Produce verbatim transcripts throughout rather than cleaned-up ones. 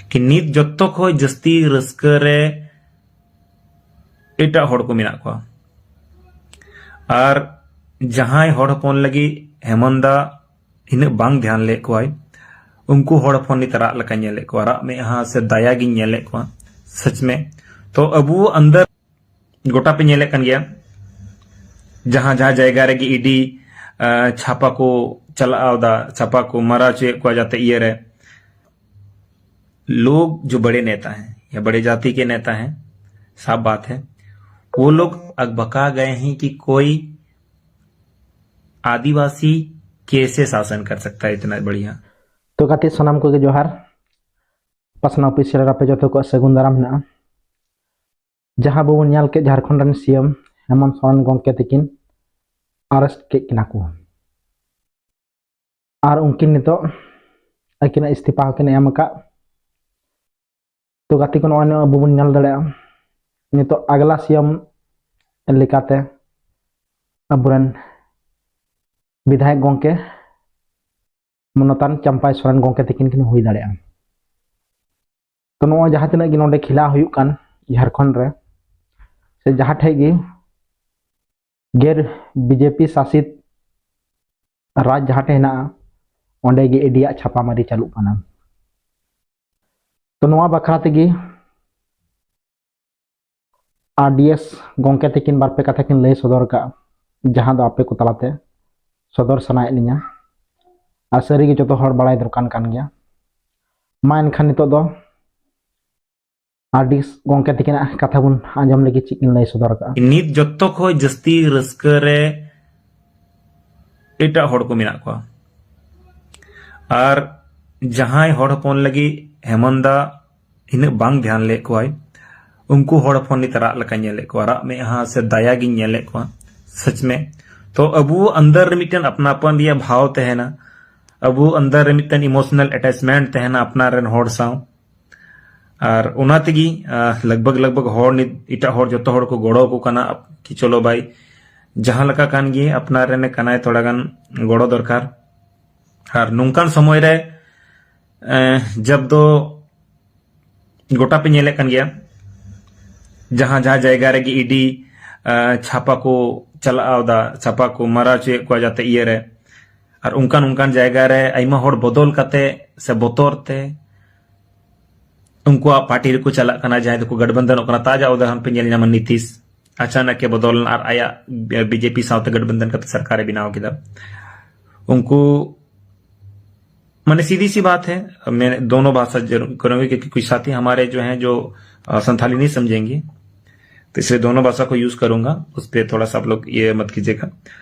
ᱠᱤ ᱱᱤᱛ ᱡᱚᱛᱚ ᱠᱷᱚᱡ ᱡᱟᱹᱥᱛᱤ ᱨᱟᱹᱥᱠᱟᱹ ᱨᱮ ᱮᱴᱟᱜ ᱦᱚᱲ ᱠᱚ ᱢᱮᱱᱟᱜ ᱠᱚᱣᱟ᱾ ᱟᱨ ᱡᱟᱦᱟᱸᱭ ᱦᱚᱲ ᱦᱚᱯᱚᱱ ᱞᱟᱹᱜᱤᱫ ᱦᱮᱢᱚᱱ ᱫᱟ ᱤᱱᱟᱹᱜ ᱵᱟᱝ ᱫᱷᱮᱭᱟᱱ ᱞᱮᱫ ᱠᱚᱣᱟᱭ, ᱩᱱᱠᱩ ᱦᱚᱲ ᱦᱚᱯᱚᱱ ᱱᱤᱛ ᱨᱟᱜ ᱞᱮᱠᱟᱧ ᱧᱮᱞᱮᱫ ᱠᱚᱣᱟ, ᱨᱟᱜ ᱢᱮᱫᱦᱟ ᱥᱮ ᱫᱟᱭᱟ ᱜᱤᱧ ᱧᱮᱞᱮᱫ ᱠᱚᱣᱟ᱾ ᱥᱟᱪ ᱢᱮ᱾ ᱛᱚ ᱟᱵᱚ ᱟᱱᱫᱟᱨ ᱜᱚᱴᱟ ᱯᱮ ᱧᱮᱞᱮᱫ ᱠᱟᱱ ᱜᱮᱭᱟ, ᱡᱟᱦᱟᱸ ᱡᱟᱦᱟᱸ ᱡᱟᱭᱜᱟ ᱨᱮᱜᱮ ᱤᱰᱤ ᱪᱷᱟᱯᱟ ᱠᱚ ᱪᱟᱞᱟᱣ ᱫᱟ, ᱪᱷᱟᱯᱟ ᱠᱚ ᱢᱟᱨᱟ ᱦᱚᱪᱚᱭᱮᱫ ᱠᱚᱣᱟ, ᱡᱟᱛᱮ ᱤᱭᱟᱹ ᱨᱮ लोग जो बड़े नेता हैं या बड़े जाति के नेता हैं, साफ बात है, वो लोग अकबका गए हैं कि कोई आदिवासी कैसे शासन कर सकता है इतना बढ़िया। ᱛᱚ ᱜᱟᱛᱮ ᱥᱟᱱᱟᱢ ᱠᱚᱜᱮ ᱡᱚᱦᱟᱨ᱾ ᱯᱟᱥᱱᱟ ᱚᱯᱷᱤᱥᱤᱭᱟᱞ ᱨᱮ ᱟᱯᱮ ᱡᱚᱛᱚ ᱠᱚᱣᱟᱜ ᱥᱟᱹᱜᱩᱱ ᱫᱟᱨᱟᱢ ᱢᱮᱱᱟᱜᱼᱟ᱾ ᱡᱟᱦᱟᱸ ᱟᱵᱚ ᱵᱚᱱ ᱧᱮᱞ ᱠᱮᱫ ᱡᱷᱟᱲᱠᱷᱚᱸᱰ ᱨᱮᱱ ᱥᱤ ᱮᱢ ᱦᱮᱢᱚᱱᱛ ᱥᱚᱨᱮᱱ ᱜᱚᱢᱠᱮ ᱛᱟᱹᱠᱤᱱ ᱟᱨᱮᱥᱴ ᱠᱮᱫ ᱠᱤᱱᱟ ᱠᱚ, ᱟᱨ ᱩᱱᱠᱤᱱ ᱱᱤᱛᱚᱜ ᱟᱹᱠᱤᱱᱟᱜ ᱤᱥᱛᱤᱯᱟ ᱦᱚᱸᱠᱤᱱ ᱮᱢ ᱟᱠᱟᱫ᱾ ᱛᱚ ᱜᱟᱛᱮ ᱠᱚ, ᱱᱚᱜᱼᱚᱭ ᱟᱵᱚ ᱵᱚᱱ ᱧᱮᱞ ᱫᱟᱲᱮᱭᱟᱜᱼᱟ ᱱᱤᱛᱚᱜ ᱟᱜᱽᱞᱟ ᱥᱤ ᱮᱢ ᱞᱮᱠᱟᱛᱮ ᱟᱵᱚᱨᱮᱱ ᱵᱤᱫᱷᱟᱭᱚᱠ ᱜᱚᱢᱠᱮ ᱢᱟᱱᱚᱛᱟᱱ ᱪᱟᱢᱯᱟᱭ ᱥᱚᱨᱮᱱ ᱜᱚᱢᱠᱮ ᱛᱟᱹᱠᱤᱱ ᱠᱤᱱ ᱦᱩᱭ ᱫᱟᱲᱮᱭᱟᱜᱼᱟ᱾ ᱛᱚ ᱱᱚᱜᱼᱚᱭ ᱡᱟᱦᱟᱸ ᱛᱤᱱᱟᱹᱜ ᱜᱮ ᱱᱚᱰᱮ ᱠᱷᱮᱞᱟ ᱦᱩᱭᱩᱜ ᱠᱟᱱ ᱡᱷᱟᱲᱠᱷᱚᱸᱰ ᱨᱮ, ᱥᱮ ᱡᱟᱦᱟᱸ ᱴᱷᱮᱡ ᱜᱮ ᱜᱮᱨ ᱵᱤ ᱡᱮ ᱯᱤ ᱥᱟᱥᱤᱛ ᱨᱟᱡᱽ ᱡᱟᱦᱟᱸ ᱴᱷᱮᱡ ᱦᱮᱱᱟᱜᱼᱟ, ᱚᱸᱰᱮ ᱜᱮ ᱤᱰᱤᱭᱟᱜ ᱪᱷᱟᱯᱟᱢᱟᱨᱤ ᱪᱟᱹᱞᱩᱜ ᱠᱟᱱᱟ᱾ ᱛᱚ ᱱᱚᱣᱟ ᱵᱟᱠᱷᱨᱟ ᱛᱮᱜᱮ ᱟᱨ ᱰᱤ ᱮᱥ ᱜᱚᱢᱠᱮ ᱛᱟᱹᱠᱤᱱ ᱵᱟᱨᱯᱮ ᱠᱟᱛᱷᱟ ᱠᱤᱱ ᱞᱟᱹᱭ ᱥᱚᱫᱚᱨ ᱠᱟᱜᱼᱟ, ᱡᱟᱦᱟᱸ ᱫᱚ ᱟᱯᱮ ᱠᱚ ᱛᱟᱞᱟᱛᱮ ᱥᱚᱫᱚᱨ ᱥᱟᱱᱟᱭᱮᱫ ᱞᱤᱧᱟ᱾ ᱟᱨ ᱥᱟᱹᱨᱤᱜᱮ ᱡᱚᱛᱚ ᱦᱚᱲ ᱵᱟᱲᱟᱭ ᱫᱚᱨᱠᱟᱨ ᱠᱟᱱ ᱜᱮᱭᱟ᱾ ᱢᱟ ᱮᱱᱠᱷᱟᱱ ᱱᱤᱛᱚᱜ ᱫᱚ ᱟᱨ ᱰᱤ ᱮᱥ ᱜᱚᱢᱠᱮ ᱛᱟᱹᱠᱤᱱᱟᱜ ᱠᱟᱛᱷᱟ ᱵᱚᱱ ᱟᱸᱡᱚᱢ ᱞᱟᱹᱜᱤᱫ ᱪᱮᱫ ᱠᱤᱱ ᱞᱟᱹᱭ ᱥᱚᱫᱚᱨ ᱠᱟᱜᱼᱟ᱾ ᱱᱤᱛ ᱡᱚᱛᱚ ᱠᱷᱚᱡ ᱡᱟᱹᱥᱛᱤ ᱨᱟᱹᱥᱠᱟᱹ ᱨᱮ ᱮᱴᱟᱜ ᱦᱚᱲ ᱠᱚ ᱢᱮᱱᱟᱜ ᱠᱚᱣᱟ᱾ ᱟᱨ ᱡᱟᱦᱟᱸᱭ ᱦᱚᱲ ᱦᱚᱯᱚᱱ ᱞᱟᱹᱜᱤᱫ ᱦᱮᱢᱚᱱ ᱫᱟ ᱤᱱᱟᱹᱜ ᱵᱟᱝ ᱫᱷᱮᱭᱟᱱ ᱞᱮᱫ ᱠᱚᱣᱟᱭ, ᱩᱱᱠᱩ ᱦᱚᱲ ᱦᱚᱯᱚᱱ ᱱᱤᱛ ᱨᱟᱜ ᱞᱮᱠᱟᱧ ᱧᱮᱞᱮᱫ ᱠᱚᱣᱟ, ᱨᱟᱜ ᱢᱮᱫᱦᱟ ᱥᱮ ᱫᱟᱭᱟ ᱜᱤᱧ ᱧᱮᱞᱮᱫ ᱠᱚᱣᱟ᱾ ᱥᱟᱪ ᱢᱮ᱾ ᱛᱚ ᱟᱵᱚ ᱟᱱᱫᱟᱨ ᱨᱮ ᱢᱤᱫᱴᱮᱱ ᱟᱯᱱᱟᱯᱚᱱ ᱨᱮᱭᱟᱜ ᱵᱷᱟᱣ ᱛᱟᱦᱮᱱᱟ, ᱟᱵᱚ ᱟᱱᱫᱟᱨ ᱨᱮ ᱢᱤᱫᱴᱮᱱ ᱤᱢᱳᱥᱚᱱᱟᱞ ᱮᱴᱟᱪᱢᱮᱱᱴ ᱛᱟᱦᱮᱱᱟ ᱟᱯᱱᱟᱨ ᱨᱮᱱ ᱦᱚᱲ ᱥᱟᱶ᱾ ᱟᱨ ᱚᱱᱟ ᱛᱮᱜᱮ, ᱟᱦ, ᱞᱟᱜᱽ ᱵᱷᱟᱜᱽ, ᱞᱟᱜᱽ ᱵᱷᱟᱜᱽ ᱦᱚᱲ ᱱᱤᱛ, ᱮᱴᱟᱜ ᱦᱚᱲ ᱡᱚᱛᱚ ᱦᱚᱲ ᱠᱚ ᱜᱚᱲᱚ ᱟᱠᱚ ᱠᱟᱱᱟ ᱠᱤ ᱪᱚᱞᱚ ᱵᱷᱟᱭ, ᱡᱟᱦᱟᱸ ᱞᱮᱠᱟ ᱠᱟᱱ ᱜᱮ ᱟᱯᱱᱟᱨ ᱨᱮᱱ ᱠᱟᱱᱟᱭ, ᱛᱷᱚᱲᱟ ᱜᱟᱱ ᱜᱚᱲᱚ ᱫᱚᱨᱠᱟᱨ᱾ ᱟᱨ ᱱᱚᱝᱠᱟᱱ ᱥᱚᱢᱚᱭ ᱨᱮ, ᱮ, ᱡᱟᱵ ᱫᱚ ᱜᱚᱴᱟ ᱯᱮ ᱧᱮᱞᱮᱫ ᱠᱟᱱ ᱜᱮᱭᱟ, ᱡᱟᱦᱟᱸ ᱡᱟᱦᱟᱸ ᱡᱟᱭᱜᱟ ᱨᱮᱜᱮ ᱤᱰᱤ ᱪᱷᱟᱯᱟ ᱠᱚ ᱪᱟᱞᱟᱣ ᱫᱟ, ᱪᱷᱟᱯᱟ ᱠᱚ ᱢᱟᱨᱟ ᱦᱚᱪᱚᱭᱮᱫ ᱠᱚᱣᱟ ᱡᱟᱛᱮ ᱤᱭᱟᱹᱨᱮ, ᱟᱨ ᱚᱱᱠᱟᱱ ᱚᱱᱠᱟᱱ ᱡᱟᱭᱜᱟ ᱨᱮ ᱟᱭᱢᱟ ᱦᱚᱲ ᱵᱚᱫᱚᱞ ᱠᱟᱛᱮ ᱥᱮ ᱵᱚᱛᱚᱨ ᱛᱮ ᱩᱱᱠᱩᱣᱟᱜ ᱯᱟᱨᱴᱤ ᱨᱮᱠᱚ ᱪᱟᱞᱟᱜ ᱠᱟᱱᱟ, ᱡᱟᱦᱟᱸᱭ ᱫᱚᱠᱚ ᱜᱟᱴᱵᱟᱱᱫᱷᱚᱱᱚᱜ ᱠᱟᱱᱟ᱾ ᱛᱟᱡᱟ ᱩᱫᱟᱦᱚᱨᱚᱱ ᱯᱮ ᱧᱮᱞ ᱧᱟᱢᱟ, ᱱᱤᱛᱤᱥ ᱟᱪᱟᱱᱟᱠ ᱮ ᱵᱚᱫᱚᱞ ᱮᱱᱟ ᱟᱨ ᱟᱭᱟᱜ ᱵᱤᱡᱮᱯᱤ ᱥᱟᱶᱛᱮ ᱜᱟᱴᱵᱟᱱᱫᱷᱚᱱ ᱠᱟᱛᱮ ᱥᱚᱨᱠᱟᱨ ᱮ ᱵᱮᱱᱟᱣ ᱠᱮᱫᱟ᱾ ᱩᱱᱠᱩ, ᱢᱟᱱᱮ, ᱥᱤᱫᱷᱤ ᱥᱤ ᱵᱟᱛ ᱦᱮ, ᱢᱮᱱ ᱫᱳᱱᱳ ᱵᱷᱟᱥᱟ ᱡᱟᱨᱩᱨ ᱠᱟᱨᱮᱸᱜᱮ, ᱠᱤᱭᱩᱸᱠᱤ ᱠᱩᱪᱷ ᱥᱟᱛᱷᱤ ᱦᱟᱢᱟᱨᱮ ᱡᱳ ᱦᱮᱸ ᱡᱳ ᱥᱟᱱᱛᱷᱟᱞᱤ ᱱᱤ ᱥᱟᱢᱡᱷᱮᱸᱜᱮ, ᱛᱚ ᱤᱥᱞᱤᱭᱮ ᱫᱳᱱᱳ ᱵᱷᱟᱥᱟ ᱠᱳ ᱭᱩᱡᱽ ᱠᱟᱨᱩᱸᱜᱟ, ᱩᱥ ᱯᱮ ᱛᱷᱳᱲᱟ ᱥᱟ ᱟᱯ ᱞᱳᱜ ᱤᱭᱮ ᱢᱟᱛ ᱠᱤᱡᱤᱭᱮᱜᱟ᱾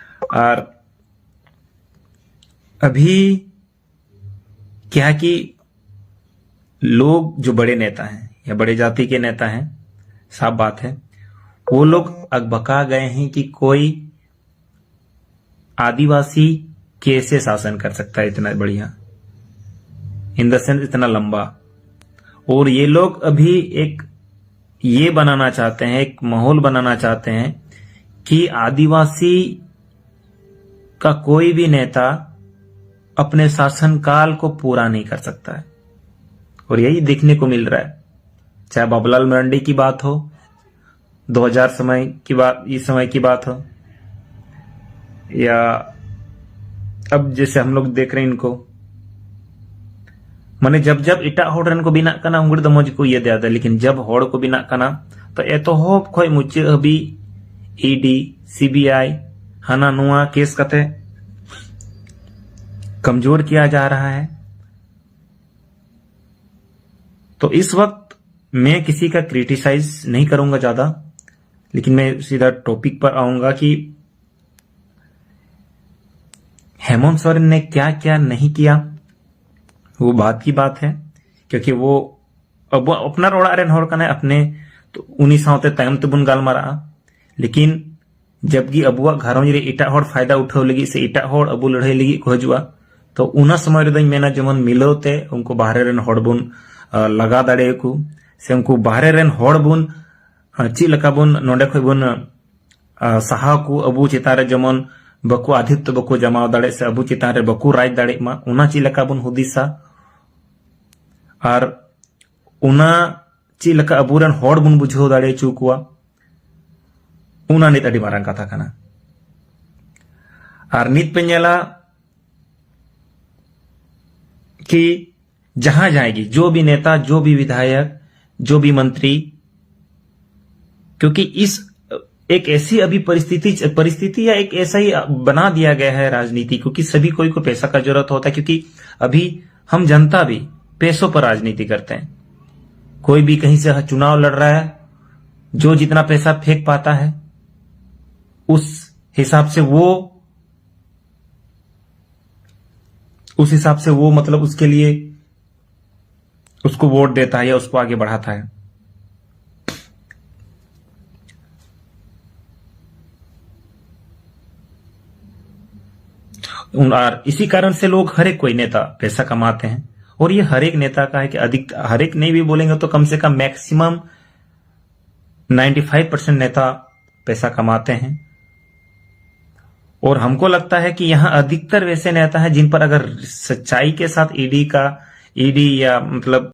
ᱟᱨ ᱟᱵᱷᱤ ᱠᱭᱟ ᱦᱮ ᱠᱤ ᱞᱳᱜ ᱡᱳ ᱵᱟᱲᱮ ᱱᱮᱛᱟ ᱦᱮᱸ ᱭᱟ ᱵᱟᱲᱮ ᱡᱟᱛᱤ ᱠᱮ ᱱᱮᱛᱟ ᱦᱮᱸ, ᱥᱟᱯᱷ ᱵᱟᱛ ᱦᱮᱸ, ᱣᱳ ᱞᱳᱜ ᱟᱜᱵᱟᱠᱟ ᱜᱟᱭᱮ ᱦᱮᱸ ᱠᱤ ᱠᱳᱭ ᱟᱫᱤᱵᱟᱥᱤ ᱠᱮᱥᱮ ᱥᱟᱥᱚᱱ ᱠᱟᱨ ᱥᱟᱠᱛᱟ ᱦᱮᱸ ᱤᱛᱱᱟ ᱵᱟᱲᱤᱭᱟ, ᱤᱱ ᱫᱟ ᱥᱮᱱᱥ ᱤᱛᱱᱟ ᱞᱟᱢᱵᱟ᱾ ᱚᱨ ᱭᱮ ᱞᱳᱜ ᱟᱵᱷᱤ ᱮᱠ ᱭᱮ ᱵᱟᱱᱟᱱᱟ ᱪᱟᱦᱛᱮ ᱦᱮᱸ, ᱮᱠ ᱢᱟᱦᱳᱞ ᱵᱟᱱᱟᱱᱟ ᱪᱟᱦᱛᱮ ᱦᱮᱸ ᱠᱤ ᱟᱫᱤᱵᱟᱥᱤ ᱠᱟ ᱠᱳᱭ ᱵᱷᱤ ᱱᱮᱛᱟ ᱟᱯᱱᱮ ᱥᱟᱥᱚᱱ ᱠᱟᱞ ᱠᱳ ᱯᱩᱨᱟ ᱱᱤ ᱠᱟᱨ ᱥᱟᱠᱛᱟ ᱦᱮᱸ᱾ ᱚᱨ ᱭᱮᱦᱤ ᱫᱮᱠᱷᱱᱮ ᱠᱳ ᱢᱤᱞ ᱨᱟᱦᱟ ᱦᱮᱸ, ᱪᱟᱦᱮ ᱵᱟᱵᱩᱞᱟᱞ ᱢᱟᱨᱟᱱᱰᱤ ᱠᱤ ᱵᱟᱛ ᱦᱳ, ᱫᱳ ᱦᱟᱡᱟᱨ ᱥᱚᱢᱚᱭ ᱠᱤ ᱵᱟᱛ, ᱤᱥ ᱥᱚᱢᱚᱭ ᱠᱤ ᱵᱟᱛ ᱦᱳ, ᱭᱟ ᱟᱵ ᱡᱮᱥᱮ ᱦᱟᱢ ᱞᱳᱜ ᱫᱮᱠᱷ ᱨᱮ ᱦᱮᱸ ᱤᱱᱠᱳ, ᱢᱟᱱᱮ, ᱡᱟᱵ ᱡᱟᱵ ᱮᱴᱟᱜ ᱦᱚᱲ ᱨᱮᱱ ᱠᱳ ᱵᱮᱱᱟᱜ ᱠᱟᱱᱟ, ᱩᱱᱠᱩ ᱫᱚ ᱢᱚᱡᱽ ᱠᱳ ᱤᱭᱟᱹ ᱫᱮᱭᱟ ᱫᱟ, ᱞᱮᱠᱤᱱ ᱡᱟᱵ ᱦᱚᱲ ᱠᱳ ᱵᱮᱱᱟᱜ ᱠᱟᱱᱟ, ᱛᱚ ᱮᱛᱚᱦᱚᱵ ᱠᱷᱚᱡ ᱢᱩᱪᱟᱹᱫ ᱦᱟᱹᱵᱤᱡ ᱤᱰᱤ, ᱥᱤᱵᱤᱟᱭ, ᱦᱟᱱᱟ ᱱᱚᱣᱟ ᱠᱮᱥ ᱠᱟᱛᱮ ᱠᱟᱢᱡᱳᱨ ᱠᱤᱭᱟ ᱡᱟ ᱨᱟᱦᱟ ᱦᱮᱸ᱾ ᱛᱚ ᱤᱥ ᱣᱟᱠᱛ ᱢᱮ ᱠᱤᱥᱤ ᱠᱟ ᱠᱨᱤᱴᱤᱥᱟᱭᱤᱡ ᱱᱟᱦᱤ ᱠᱟᱨᱩᱸᱜᱟ ᱡᱟᱫᱟ, ᱞᱮᱠᱤᱱ ᱢᱮ ᱥᱤᱫᱷᱟ ᱴᱚᱯᱤᱠ ᱯᱟᱨ ᱟᱣᱩᱸᱜᱟ ᱠᱤ ᱦᱮᱢᱚᱱᱛ ᱥᱚᱨᱮᱱ ᱱᱮ ᱠᱭᱟ ᱠᱭᱟ ᱱᱟᱦᱤ ᱠᱤᱭᱟ, ᱣᱳ ᱵᱟᱛ ᱠᱤ ᱵᱟᱛ ᱦᱮᱸ, ᱠᱭᱩᱸᱠᱤ ᱣᱳ ᱟᱵᱚᱣᱟᱜ ᱟᱯᱱᱟᱨ ᱚᱲᱟᱜ ᱨᱮᱱ ᱦᱚᱲ ᱠᱟᱱᱟᱭ, ᱟᱯᱱᱮ ᱛᱚ ᱩᱱᱤ ᱥᱟᱶᱛᱮ ᱛᱟᱭᱚᱢ ᱛᱮᱵᱚᱱ ᱜᱟᱞᱢᱟᱨᱟᱜᱼᱟ᱾ ᱞᱮᱠᱤᱱ ᱡᱟᱵᱠᱤ ᱟᱵᱚᱣᱟᱜ ᱜᱷᱟᱨᱚᱸᱡᱽ ᱨᱮ ᱮᱴᱟᱜ ᱦᱚᱲ ᱯᱷᱟᱭᱫᱟ ᱩᱴᱷᱟᱹᱣ ᱞᱟᱹᱜᱤᱫ ᱥᱮ ᱮᱴᱟᱜ ᱦᱚᱲ ᱟᱵᱚ ᱞᱟᱹᱲᱦᱟᱹᱭ ᱞᱟᱹᱜᱤᱫ ᱠᱚ ᱦᱤᱡᱩᱜᱼᱟ, ᱛᱚ ᱚᱱᱟ ᱥᱚᱢᱚᱭ ᱨᱮᱫᱚᱧ ᱢᱮᱱᱟ ᱡᱮᱢᱚᱱ ᱢᱤᱞᱟᱹᱣ ᱛᱮ ᱩᱱᱠᱩ ᱵᱟᱦᱨᱮ ᱨᱮᱱ ᱦᱚᱲ ᱵᱚᱱ ᱞᱟᱜᱟ ᱫᱟᱲᱮᱭᱟᱠᱚ, ᱥᱮ ᱩᱱᱠᱩ ᱵᱟᱦᱨᱮ ᱨᱮᱱ ᱦᱚᱲ ᱵᱚᱱ ᱪᱮᱫ ᱞᱮᱠᱟ ᱵᱚᱱ ᱱᱚᱰᱮ ᱠᱷᱚᱱ ᱵᱚᱱ ᱥᱟᱦᱟᱣ ᱠᱚ, ᱟᱵᱚ ᱪᱮᱛᱟᱱ ᱨᱮ ᱡᱮᱢᱚᱱ ᱵᱟᱠᱚ ᱟᱫᱷᱤᱯᱛᱚ ᱵᱟᱠᱚ ᱡᱟᱢᱟᱣ ᱫᱟᱲᱮᱜ ᱥᱮ ᱟᱵᱚ ᱪᱮᱛᱟᱱ ᱨᱮ ᱵᱟᱠᱚ ᱨᱟᱡᱽ ᱫᱟᱲᱮᱜ ᱢᱟ, ᱚᱱᱟ ᱪᱮᱫ ᱞᱮᱠᱟ ᱵᱚᱱ ᱦᱩᱫᱤᱥᱟ᱾ ᱟᱨ ᱚᱱᱟ ᱪᱮᱫ ᱞᱮᱠᱟ ᱟᱵᱚᱨᱮᱱ ᱦᱚᱲ ᱵᱚᱱ ᱵᱩᱡᱷᱟᱹᱣ ᱫᱟᱲᱮ ᱦᱚᱪᱚ ᱠᱚᱣᱟ, ᱚᱱᱟ ᱱᱤᱛ ᱟᱹᱰᱤ ᱢᱟᱨᱟᱝ ᱠᱟᱛᱷᱟ ᱠᱟᱱᱟ᱾ ᱟᱨ ᱱᱤᱛ ᱯᱮ ᱧᱮᱞᱟ ᱠᱤ ᱡᱟᱦᱟᱸ ᱡᱟᱦᱟᱸᱭ ᱜᱮ, ᱡᱚ ᱵᱤ ᱱᱮᱛᱟ, ᱡᱚ ᱵᱤ ᱵᱤᱫᱷᱟᱭᱚᱠ, ᱡᱚ ᱵᱤ ᱢᱚᱱᱛᱨᱤ, ᱠᱤᱭᱩᱸᱠᱤ ᱤᱥ ᱮᱠ ᱮᱥᱤ ᱟᱵᱷᱤ ᱯᱚᱨᱤᱥᱛᱷᱤᱛᱤ ᱯᱚᱨᱤᱥᱛᱷᱤᱛᱤ ᱭᱟ ᱮᱠ ᱮᱥᱟ ᱦᱤ ᱵᱟᱱᱟ ᱫᱤᱭᱟ ᱜᱟᱭᱟ ᱦᱟᱭ ᱨᱟᱡᱽᱱᱤᱛᱤ ᱠᱤᱭᱩᱸᱠᱤ ᱥᱟᱵᱷᱤ ᱠᱚᱭ ᱠᱚ ᱯᱮᱥᱟ ᱠᱟ ᱡᱚᱨᱩᱨᱟᱛ ᱦᱚᱛᱟ ᱦᱟᱭ ᱠᱤᱭᱩᱸᱠᱤ ᱟᱵᱷᱤ ᱦᱟᱢ ᱡᱟᱱᱛᱟ ᱵᱷᱤ ᱯᱮᱥᱚ ᱯᱚᱨ ᱨᱟᱡᱽᱱᱤᱛᱤ ᱠᱟᱨᱛᱮ ᱦᱟᱭ᱾ ᱠᱚᱭ ᱵᱷᱤ ᱠᱟᱦᱤᱸ ᱥᱮ ᱦᱟᱸ ᱪᱩᱱᱟᱣ ᱞᱟᱲ ᱨᱟᱦᱟ ᱦᱟᱭ, ᱡᱚ ᱡᱤᱛᱱᱟ ᱯᱮᱥᱟ ᱯᱷᱮᱸᱠ ᱯᱟᱛᱟ ᱦᱟᱭ, ᱩᱥ ᱦᱤᱥᱟᱵᱷ ᱥᱮ ᱣᱳ ᱩᱥ ᱦᱤᱥᱟᱵᱷ ᱥᱮ ᱣᱳ ᱢᱚᱛᱞᱚᱵᱷ ᱩᱥᱠᱮ ᱞᱤᱭᱮ ᱩᱥᱠᱳ ᱣᱳᱴ ᱫᱮᱛᱟ ᱦᱟᱭ ᱭᱟ ᱩᱥᱠᱳ ᱟᱜᱮ ᱵᱟᱲᱷᱟᱛᱟ ᱦᱟᱭ᱾ ᱟᱨ ᱤᱥᱤ ᱠᱟᱨᱚᱱ ᱥᱮ ᱞᱳᱜ ᱦᱟᱨᱮᱠ ᱠᱚᱭ ᱱᱮᱛᱟ ᱯᱮᱥᱟ ᱠᱟᱢᱟᱛᱮ ᱦᱟᱭ᱾ ᱚᱨ ᱭᱮ ᱦᱟᱨᱮᱠ ᱱᱮᱛᱟ ᱠᱟ ᱦᱟᱭ ᱠᱤ ᱟᱫᱷᱤᱠ ᱦᱟᱨᱮᱠ ᱱᱟᱦᱤᱸ ᱵᱷᱤ ᱵᱳᱞᱮᱸᱜᱮ ᱛᱚ ᱠᱟᱢ ᱥᱮ ᱠᱟᱢ ᱢᱮᱠᱥᱤᱢᱟᱢ ᱱᱟᱭᱤᱸᱴᱤ ᱯᱷᱟᱭᱤᱵᱷ ᱯᱟᱨᱥᱮᱸᱴ ᱱᱮᱛᱟ ᱯᱮᱥᱟ ᱠᱟᱢᱟᱛᱮ ᱦᱟᱭ᱾ ᱚᱨ ᱦᱟᱢᱠᱳ ᱞᱟᱜᱽᱛᱟ ᱦᱟᱭ ᱠᱤ ᱭᱟᱦᱟᱸ ᱟᱫᱷᱤᱠᱛᱚᱨ ᱣᱮᱥᱮ ᱱᱮᱛᱟ ᱦᱟᱭ ᱡᱤᱱ ᱯᱚᱨ ᱟᱜᱟᱨ ᱥᱟᱪᱟᱭᱤ ᱠᱮ ᱥᱟᱛᱷ ᱤᱰᱤ ᱠᱟ ᱤᱰᱤ ᱭᱟ ᱢᱚᱛᱞᱚᱵᱷ